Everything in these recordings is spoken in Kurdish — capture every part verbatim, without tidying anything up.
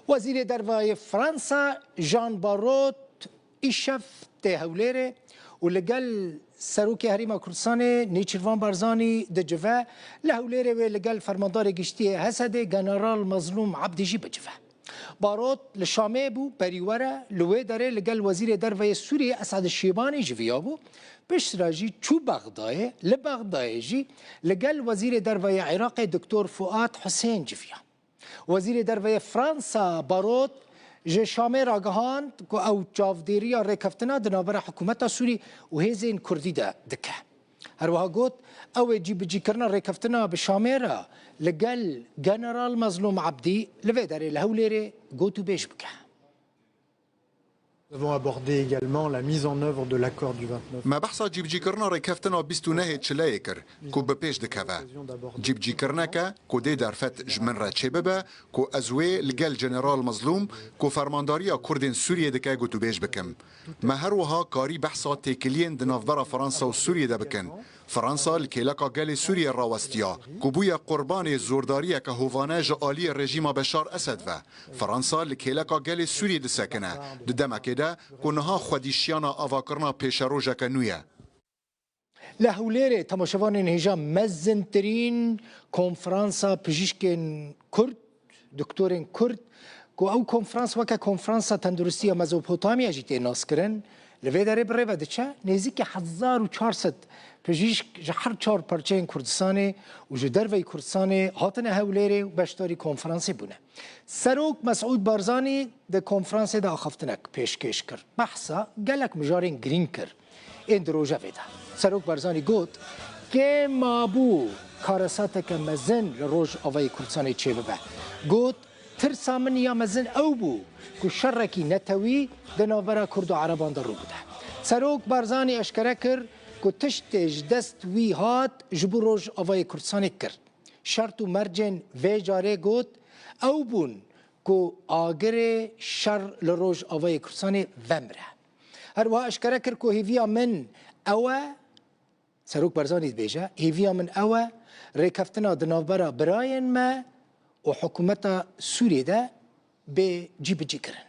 Wezîrê Derve yê Fransa Jean Barrot îşev tê Hewlêrê û li gel Serokê Herêma Kurdistanê Nêçîrvan Barzanî dicive. Li Hewlêrê wê li gel Fermandarê Giştî yê H S D'ê General Mezlûm Ebdî jî bicive. Barrot li Şamê bû, berî were li wê derê li gel Wezîrê Derve yê Sûriyê Esad Şêbanî jiviyabû. Piştre jî çû Bexdayê, li Bexdayê jî li gel Wezîrê Derve yê Iraqê Doktor Fuat Husên civiya. Wezîrê Derve yê Fransa Barrot ji Şamê ragihand ku ew çavdêriya rêkeftina di navbera hikûmeta Sûrî û hêzên Kurdî de dike. Her wiha got, ew ê cîbicîkirina rêkeftina bi Şamê re li gel General Mezlûm Ebdî li vê derê li Hewlêrê gotûbêj bike. Nous avons abordé également la mise en œuvre de l'accord du vingt-neuf. Me behsa cîbicîkirina rêkeftina bîst û nehê Çileyê kir, ku bi pêş dikeve. Cîbicîkirineke ku dê derfet ji min re çêbibe, ku ez wê li gel General Mezlûm, ku fermandariya Kurdên Sûriyê dike, gotûbêj bikim. Me her wiha karî behsa têkiliyên di navbera Fransa û Sûriyê de bikin. Fransa li kêleka gelê Sûriyê rawestiya, ku bûye qurbanê zordariyeke hovane ji aliyê rejîma Beşar Esed ve. Fransa li kêleka gelê Sûriyê disekine, di demekê de ku niha xwedî şiyana avakirina pêşerojeke nû ye. Li Hewlêrê temaşevanên hêja mezintirîn konferansa pijîşkên Kurd, doktorên Kurd, ku ew konferans weke Konferansa Tenduristiya Mezopotamya jî tê naskirin, li vê derê bi rê ve diçe. Nêzîkî hezar û çar sed pijîşk ji her çar parçeyên Kurdistanê û ji derveyî Kurdistanê hatine Hewlêrê û beşdarî konferansê bûne. Serok Mesûd Barzanî di konferansê de axaftinek pêşkêş kir. Behsa gelek mijarên girîng kir ên di rojevê de. Serok Barzanî got, kêm mabû karesateke mezin li Rojavayê Kurdistanê çêbibe. Got, tirsa min ya mezin ew bû ku şerekî netewî di navbera Kurd û Ereban de rû bide. Serok Barzanî eşkere kir ku tiştê ji dest wî hat ji bo Rojavayê Kurdistanê kir. Şert û mercên vê carê got, ew bûn ku agirê şer li Rojavayê Kurdistanê vemre. Her wiha eşkere kir ku hêviya min ew e, Serok Barzanî dibêje, hêviya min ew e, rêkeftina di navbera birayên me û hikûmeta Sûriyê de bê cîbicîkirin.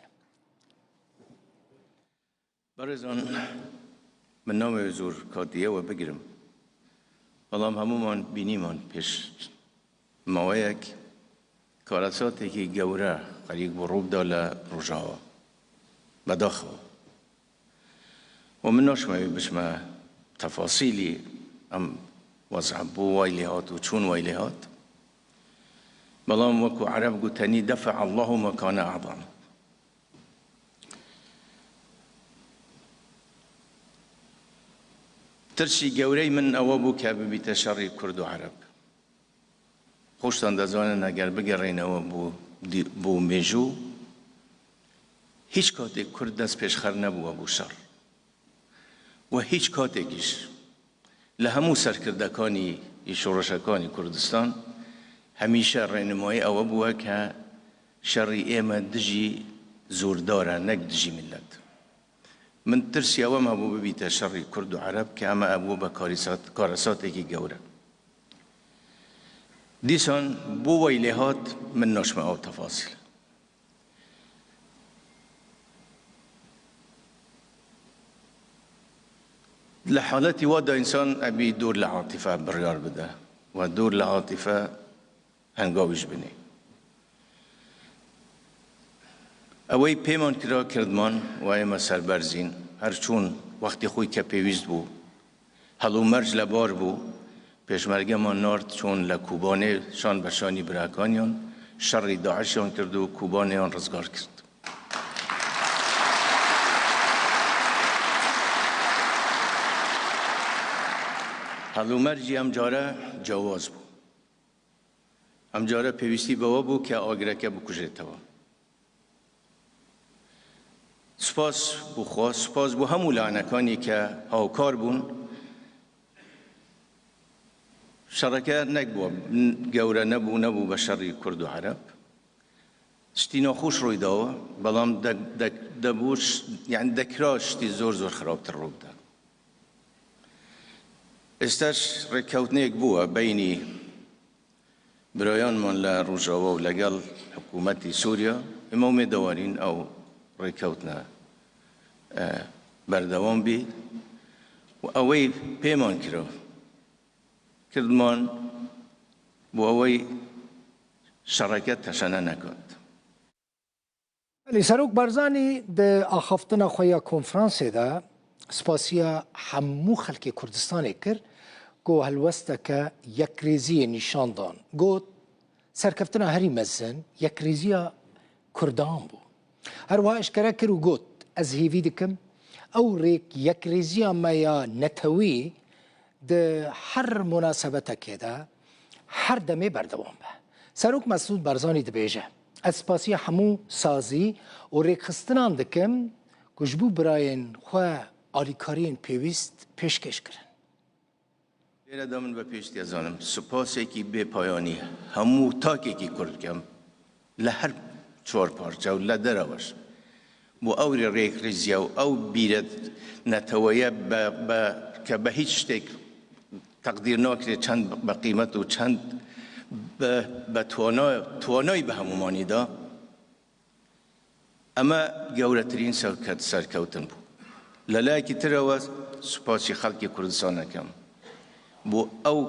Berêzan, min namê zor katiye we bigirim. Belam hemûman bînîman pêş maweyek karesatekî gewre xelîk bi rû bida li Rojava. Bedaxewa. Û min naşme wî biçme tefasîlî em wez'a bû way lê hat û çûn way lê hat. Belam wekû Ereb gotenî, "Defe Allahu ma kane a'zam." Tirsî gewrey min ewa bû ke bibîte şerî Kurd û Ereb. Xweştan dizanin eger bigerînewe bo dî-, bo mêjû, hîç katê Kurd dest pêşxer nebûwe bo şer. We hîç katêkî jî li hemû serkirdekanî yê şoreşekanî Kurdistan hemîşe rênimayî ewe bûye ke şerî ême dijî zordar e, nek dijî milet. Min tirsiya we mabû bibîte şerî Kurd û Ereb ke eme ebû be karîsat-, karesatekî gewre. Dîsan bo wey lê hat min naşme ew tefasîl. Li haletî wa de însan ebî dûr li atîfe biryar bide. We dûr li atîfe hengawî ji binê. Ewey pêman kira kirdman û ême serberzîn, her çûn wextê xwî ke pêwîst bû. Hel û merc lebar bû, pêşmergeman nard çûn li Kobanê şan be şanî birakaniyan, şerî DAIŞiyan kird û Kobanêyan rizgar kird. Hel û mercî em care cewaz bû. Em care pêwîstî be we bû ke agireke bikujêtewe. Spas bo xwe, spas bo hemû lanekanî ke hawkar bûn. Şereke nek bû, gewre nebû, nebû be şerî Kurd û Ereb. Tiştî naxweş rûy dawe, belam de, de, debû ş-, yani dekira tiştî zor zor xirabtir rû bide. Êster rêkewtinêk bû beynî birayanman li Rojava û legel hikûmetî Sûriya, Ema umêdewarîn ew rêkewtine, e, berdewam bî û ewey pêman kiro. Kirdman bo ewey şereke teşene nekat. Belê, Serok Barzanî di axaftina xwe ya konferansê de spasiya hemû xelkê Kurdistanê kir ku helwesteke yekrêziyê nîşan dan. Got, serkeftina herî mezin yekrêziya Kurdan bû. Her wiha eşkere kir û got, ez hêvî dikim ew rêk yekrêziya me ya netewî di her munasebetekê de her demê berdewam be. Serok Mesûd Barzanî dibêje, ez spasiya hemû sazî û rêkxistinan dikim ku ji bo birayên xwe alîkariyên pêwîst pêşkêş kirin. Lêre de min bi pêştiye zanim, sipasekî bêpayanî hemû takekî Kurd dikim, li her çar parçe û li dereweş. Bo ew rê-, rêkrêziye û ew bîret neteweye be, be, ke be hîç ştêk teqdîr nakirê, çend be qîmet û çend be, be twana-, twanayî bi hemûmanî da. Eme gewretirîn serket-, serkewtin bû. Li layekî tire we spasî xelkê Kurdistan dikim. Bo ew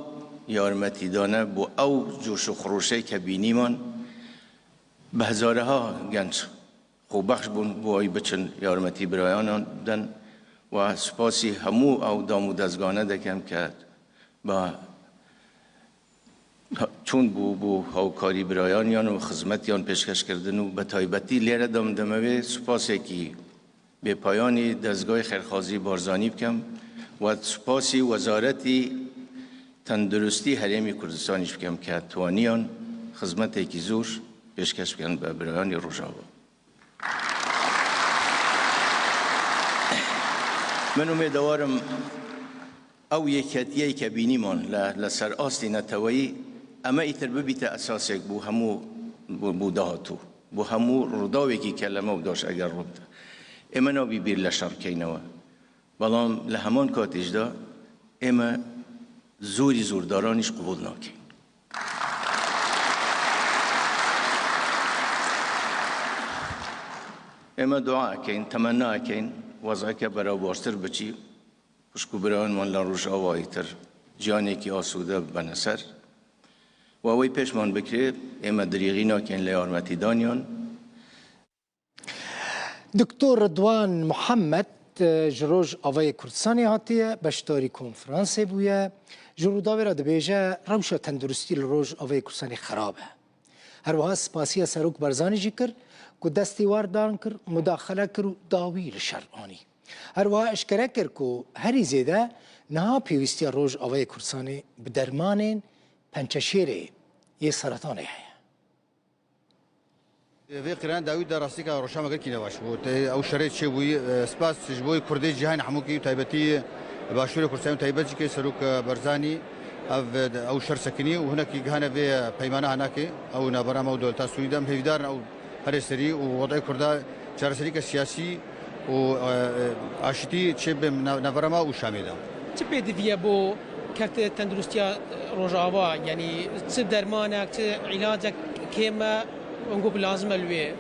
yarmetîdane, bo ew coş û xirûşê ke bînîman, bi hezareha genç xwebexş bûn, bo ewî biçin yarmetî birayanan din. We spasî hemû ew dam û dezgane dikim ke bi çûn bû, bo hawkarî birayaniyan û xizmetiyan pêşkeş kirdin û bi taybetî lêre de min demewê spasekî bêpayanî dezgahê xêrxwazî Barzanî bikim, we spasî Wezaretî Tenduristî Herêmî Kurdistanî jî bikim ke twaniyan xizmetekî zor pêşkeş bikin bi birayanî Rojava. Min umêdewar im ew yeketiyeyê ke bînîman li, li ser astî neteweyî, eme îtir bibîte esasek bo hemû, bo, bo dahatû, bo hemû rûdawekî ke li me û daş eger rû bide. Ê me nabî bîr li şer bikeynewe. Belam li heman katî jî de ê me zorî zordaranî jî qubûl nakin. Ê me dua ekeyn, temenna ekeyn, wezeke bera baştir biçî, xwişk û birayên wan li Rojavayê tir ciyanekî asude bibene ser. Wa wey pêşman bikirê, ê me dirîxî nakin li yarmetîdaniyan. Doktor Ridwan Muhammed, e, ji Rojavayê Kurdistanê hatiye, beşdarî konferansê bûye. Ji Rûdawê re dibêje, rewşa tenduristî li Rojavayê Kurdistanê xerab e. Her wiha spasiya Serok Barzanî jî kir ku destê war dan kir, mudaxele kir û dawî li şer anî. Her wiha eşkere kir ku herî zêde niha pêwîstiya Rojavayê Kurdistanê bi dermanên pençeşêrê yê seretanê heye. Vê qîrana dawî de rastîka rewşa me gelkî ne baş bû. Te ew şerê çêbûyî, e, spas ji bo Kurdê cîhanê hemûkî û taybetî Başûrê Kurdistanê û taybet jî ke Serok, e, Barzanî ev, e, ew şer sekinî û hinekî gihane vê, e, peymana hanakê ew navbera me û dewleta Sûrî de. Em hêvîdar in ew herê serî û wedê Kurda çareserîke siyasî û, e, e, aşitî çêbe nav-, navbera me û Şamê de. Çi pêdivî ye bo kevtê tenduristiya Rojava? Yanî çi dermanek, çi îlacek kêm e, ango bi lazim e li wê?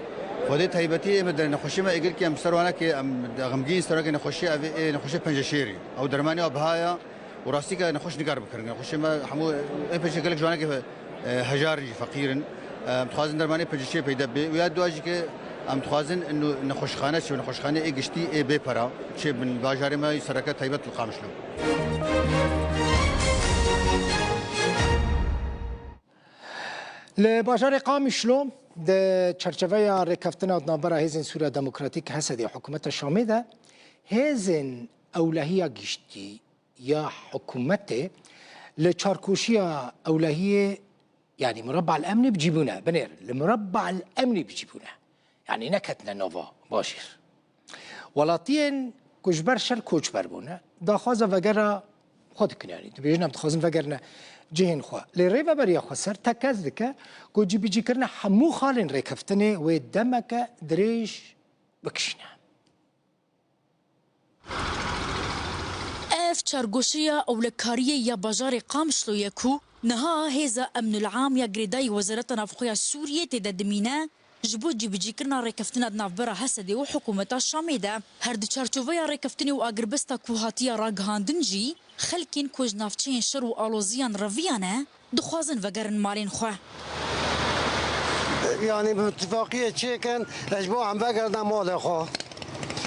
Xwedê taybetî ê me de nexweşî me êgilkî em ser wan eke em xemgîn ser eke nexweşî ev ê nexweşê penceşêrî. Ew dermanê wa biha ye. û rastî ke nexweş nikare bikirin. Nexweşê me hemû ê pêşê gelek ji wan eke, e, hejar in jî, feqîr in. E, em dixwazin dermanê penceşêr peyda bê û ya dua jî ke em dixwazin ino nexweşxane çê, nexweşxane ê giştî ê bê pera çê bin bajarê me sereke taybet li Qamişlo. Li bajarê Qamişlo di çerçeveya rêkeftina di navbera Hêzên Sûriya Demokratîk, H S D'ê, û Hikûmeta Şamê de hêzên ewlehiya giştî ya hikûmetê li çarkoşiya ewlehiyê, yanî Murabba el Emnî bi cî bûne, binêr, li Murabba el Emnî bi cî bûne. Yanî neketine nava bajêr. Welatiyên ku ji ber şer koçber bûne, daxwaza vegera xwe dikin, yanî dibêjin, em dixwazin vegerine cihên xwe. Lê Rêveberiya Xweser tekez dike ku cîbicîkirina hemû xalên rêkeftinê wê demeke dirêj bikişîne. Ev çargoşiya ewlekariyê ya bajarê Qamişlo ye ku niha hêza emnul am ya girêdayî Wezareta Navxwe ya Sûriyê tê de dimîne, Ji bo cîbicîkirina rêkeftina di navbera Hesedê û hikûmeta Şamê de, her di çarçoveya rêkeftinê û agirbesta ku hatiye ragihandin jî, xelkên ku ji navçeyên şer û aloziyan reviyane, dixwazin vegerin malên xwe. Yanî bi îtîfaqiyê çêkin, ji bo em vegerine malê xwe.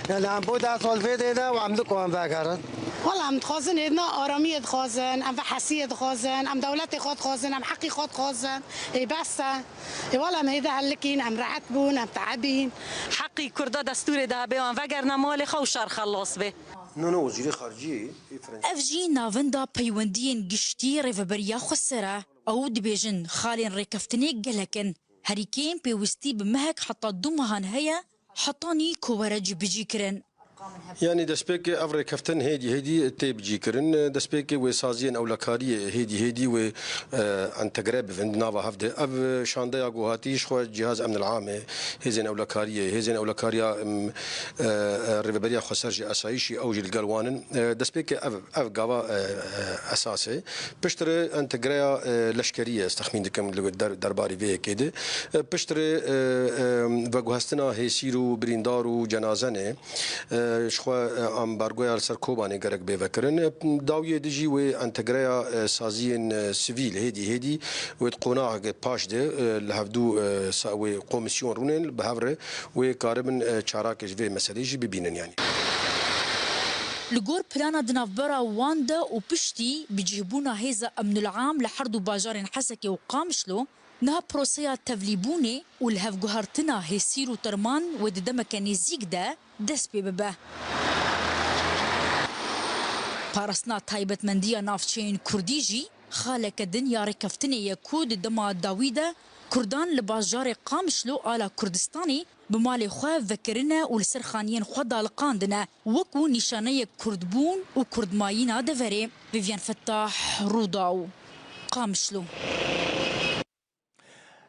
Yani em bo deh sal vê dê de û em diko em vegerin. Wala em dixwazin hêdina aramiyê dixwazin, em vehesiyê dixwazin, em dewletê xwe dixwazin, em heqî xwe dixwazin. Ê bes e. Ê wala em hêde helikîn, em rehet bûn, em teebîn. Heqî Kurda destûrê de hebe wan vegerine malê xwe û şer xelas bê. Nûno wezîrê xariciyê yê Fransê. Ev jî navenda peywendiyên giştî Rêveberiya Xweser e. Ew dibêjin xalên rêkeftinê gelek in. Herî kêm pêwistî bi mehek heta du mehan heye, hetanî ku were cîbicîkirin. Yanî destpêkê ev rêkeftin hêdî hêdî tê bicîkirin. Destpêkê wê saziyên ewlekariyê hêdî hêdî wê e, entegre bibin di nava hev de. Ev şandeya ku hatî ji xwe Cihaz Emnil Amê, hêzên ewlekariyê, hêzên ewlekariya em, e, e, Rêveberiya Xweser ji Esayîşî ew jî li gel wan in. E, destpêkê ev, ev gava e, e, esas e. Piştre entegreya e, leşkerî ye, ez texmîn dikim li der, derbarî vê yekê de. E, piştre e, e, veguhestina hêsîr û birîndar û cenazene. E, ji xwe e, ambargoya li ser Kobanê gerek bê vekirin. E, dawiyê din jî wê entegreya e, saziyên e, sivîl hêdî hêdî wê di qonaxeke paş de e, li hevdû e, sa- wê komîsyon rûnên bi hev re wê karibin e, çarakê ji vê meselê jî bibînin yanî. Li gor plana di navbera wan de û piştî bicihbûna hêza emnul am li her du bajarên Hesekê û Qamişlo, niha proseya tevlîbûnê û lihevguhertina hêsîr û terman wê di demeke nêzîk de dest pê bibe. Parastina taybetmendiya navçeyên kurdî jî xaleke din ya rêkeftinê ye ku di dema dawî de kurdan li bajarê Qamişlo a la Kurdistanê bi malê xwe vekirine û li ser xaniyên xwe daliqandine, wekû nîşaneyek kurdbûn û kurdmayîna deverê. Vivian Fettah, Rûdaw, Qamişlo.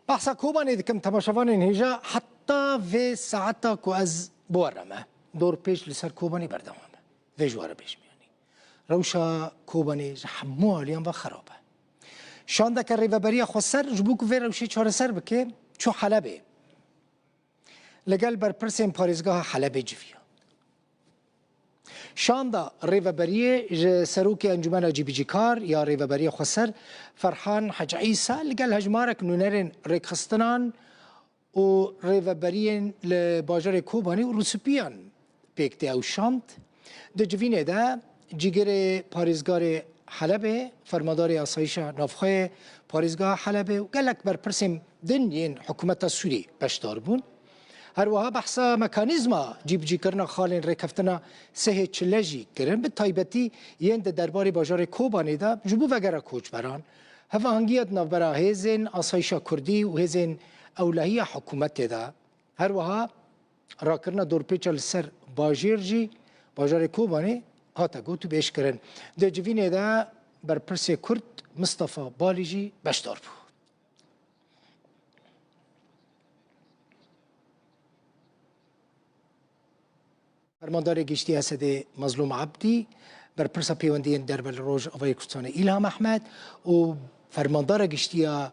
Behsa Kobanê dikim, temaşevanên hêja, heta vê saeta ku ez bi we re me, dorpêç li ser Kobanê berdewam e. Vê ji we re bêjim, yanî rewşa Kobanê ji hemû aliyan ve xerab e. Şandeke Rêveberiya Xweser ji bo ku vê rewşê çareser bike, çû Helebê. Li gel berpirsên parêzgeha Helebê civiya. Şanda rêveberiyê ji Serokê Encûmena Cîbicîkar ya Rêveberiya Xweser Ferhan Hec Îsa li gel hejmarek nûnerên rêkxistinan û rêveberiyên li bajarê Kobanê û Rûsipiyan pêk tê ew şand. Di civînê de cîgirê parêzgarê Helebê, fermandarê asayîşa navxwe yê parêzgeha Helebê û gelek berpirsên din yên hikûmeta Sûrî beşdar bûn. Her wiha behsa mekanîzma cîbicîkirina xalên rêkeftina sehê çile jî kirin, bi taybetî yên di derbarê bajarê Kobanê de ji bo vegera koçberan, hevahangiya di navbera hêzên asayîşa kurdî û hêzên ewlehiya hikûmetê de. Her wiha rakirina dorpêça li ser bajêr jî, bajarê Kobanê hate gotûbêjkirin. Di civînê de berpirsê Kurd Mistefa Balî jî beşdar bû. Fermandarê Giştî Esedê Mezlûm Ebdî, Berpirsa Pêwendiyên Derve li Rojavayê Kurdistanê Îlham Ehmed û Fermandara Giştî ya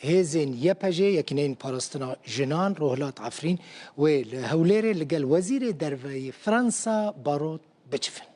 Hêzên Y P J, Yekîneyên Parastina Jinan, Rohilat Efrîn, wê li Hewlêrê li gel Wezîrê Derve yê Fransa Barot bicivin.